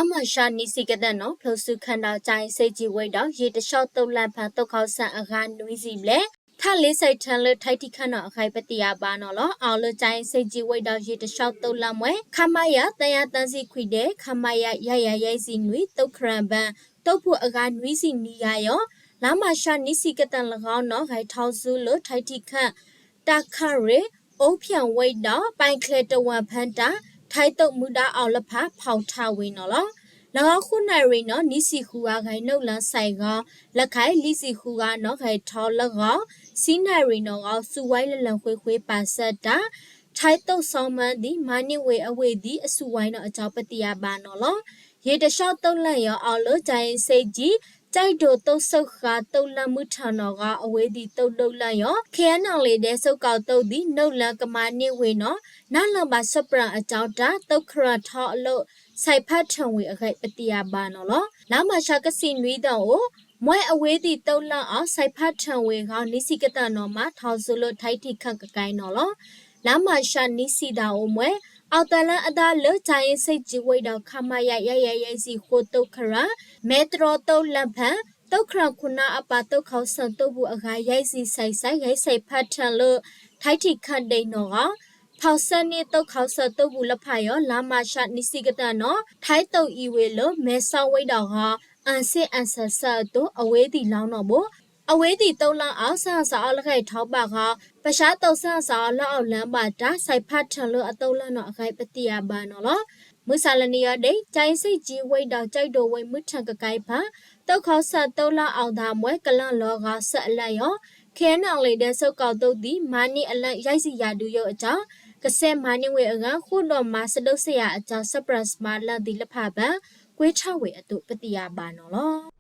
လါမၢ်ၡးနံၣ်ဆံကတၢၢ်နီၤ ဖျိးဆူခၢၣ်ဒီး ကၠဲးစ့ၣ်ကၠံဝ့ၢ်ဒီး ယံာ်တဆှီၣ်သိလၢ်ဖၢ သုးခီၣ်စၢၣ်အဂၤနွံဆံဘျဲၣ် ထးလ့စဲးထၢလၢ ထံထံၣ်ခၢၣ်နီၤအဂၤ ပသ့ၣ်ညါဘၣ်နီၤလီၤ. အီၤလၢကၠဲးစ့ၣ်ကၠံဝ့ၢ်ဒီး ယံာ်တဆှီၣ်သိလၢ်မွဲ ခမရ သၢယၤသၢဆံခွံဒဲး ခမရ ယၤယၤယဲၢ်ဆံနွံ သုးခရၢၣ်ဘၢၣ် သုးပူၤအဂၤနွံဆံနွံဂၤယီၤ လါမၢ်ၡးနံၣ်ဆံကတၢၢ်လၢအဂီၢ်နီၤ ဂဲၤထီၣ်ဆူလၢ ထံထံၣ်ခၢၣ် တၢ်ခၣ်ရ့ၣ် အိၣ်ဖၠၣ်ဝ့ၢ်ဒီး ပၢၣ်ချဲတဝၢၣ်ဖၢတၢ် ထံသုးမူဒါအီၤလၢဖး ဖီၣ်ထၣ်ဝ့ၢ်နီၤလီၤ. လၢဂီၤဃုနၣ်ရံၣ်နီၤ နွံဆံဃုဂၤဂဲၤနုာ်လၢစဲးဂီၤ လၢခံလံစံဃုဂၤနီၤ ဂဲၤထီၣ်လၢဂီၤ ဆံနၣ်ရံၣ်နီၤဂီၤ စူဝဲလၢလၢၢ်ဃ့ဃ့ပာ်ဆၢတၢ် ထံသုးစီမၢဒံး မၤန့ၢ်ဝ့ၢ်အဝ့ၢ်ဒံးအစုဝဲနီၤအကၠီ ပသ့ၣ်ညါဘၣ်နီၤလီၤ. ယံာ်တဆှီၣ်သုလၢ်ယီၤ အီၤလၢကၠဲးစ့ၣ်ကၠံ ကၠဲးဒိၣ်သုးစၢဃာ် သုးလၢမုၢ်ထၢၣ်နီၤဂီၤ အဝ့ၢ်ဒံးသုးဒိၣ်လၢ်ယီၤ ခ့ၣ်အဲၣ်အဲၣ်လ့ၣ်ဒဲး သုးကီၢ်သုးဒံး နုာ်လၢကမၤန့ၢ်ဝ့ၢ်နီၤ နါလၢၤဘၣ်ဆၢပြၣ်အကၠီတၢ် သုးခရၢၣ်ထီလၢ စဲးဖးထၢၣ်ဝ့ၢ်အဂၤ ပသ့ၣ်ညါဘၣ်နီၤလီၤ. လါမၢ်ၡးကဆံနွံသီအိၣ် မွဲအဝ့ၢ်ဒံးသုးလၢ်အီၤ စဲးဖးထၢၣ်ဝ့ၢ်ဂီၤ နွံဆံကတၢၢ်နီၤမး ထီၣ်ဆူလၢ ထံထံၣ်ခၢၣ်ကကဲနီၤလီၤ. လါမၢ်ၡးနံၣ်ဆံသီအိၣ်မွဲ အီၣ်သးလၢအဒါလၢ ကၠဲးစ့ၣ်ကၠံဝ့ၢ်ဒီး ခမရ ယၤယၤယဲၢ်ဆံဃိး သုးခရၢၣ် မဲတရီသုးလၢ်ဖၢ သုးခရၢၣ်ခိၣ်နၢ်အပၢ် သုးခီၣ်စၢၣ်သုးပူၤအဂၤ ယဲၢ်ဆံစဲးစဲး ဂဲၤစဲးဖးထၢၣ်လၢ ထံထံၣ်ခၢၣ်ဒဲးနီၤဂီၤ ဖီၣ်ဆၢန့ၢ်သုးခီၣ်စၢၣ်သုးပူၤလၢဖးယီၤ လါမၢ်ၡးနံၣ်ဆံကတၢၢ်နီၤ ထံသုးအံၤဝ့ၢ်လၢ မဲဆီးဝ့ၢ်ဒီးဂီၤ အၣ်စ့ၣ်အၣ်စၢၣ်ဆၢအသိး အဝ့ၢ်ဒံးလီၤနီၤဘိ အဝ့ၢ်ဒံးသုးလၢ်အီၤ စၢ်အီၣ်စၢ်အီလၢဂဲၤထီၣ်ဘၣ်ဂီၤ ပၡါသုးစၢ်အီၣ်စၢ်အီလၢ အီၣ်လၢၤဘၣ်တၢ် စဲးဖးထၢၣ်လၢအသုးလၢ်နီၤအဂၤ ပသ့ၣ်ညါဘၣ်နီၤလီၤ. မုၢ်ဆါလၢနံၤယီၤဒဲး ကၠဲးစ့ၣ်ကၠံဝ့ၢ်ဒီး ကၠဲးဒိၣ်ဝ့ၢ်မုၢ်ထၢၣ်ကကဲဖၢ သုးခီၣ်စၢၣ်သုးလၢ်အီၣ်သးမွဲ ကလၢၢ်လီၤဂီၤ ဆၢအလၢ်ယီၤ ခ့ၣ်အဲၣ်အဲၣ်လ့ၣ်ဒဲး သုးကီၢ်သုးဒံး မၤန့ၢ်အလၢ ယဲၢ်ဆံယၤဒုးယိာ်အကၠီ ကစဲးမၤန့ၢ်ဝ့ၢ်အဂၤ ဃိဒီးမၤစဒိးစ့ယၤအကၠီ ဆၢပြၣ်စမါလၢ်သံလၢဖးဘၢၣ် ကွ့ထီၣ်ဝ့ၢ်အသိး ပသ့ၣ်ညါဘၣ်နီၤလီၤ.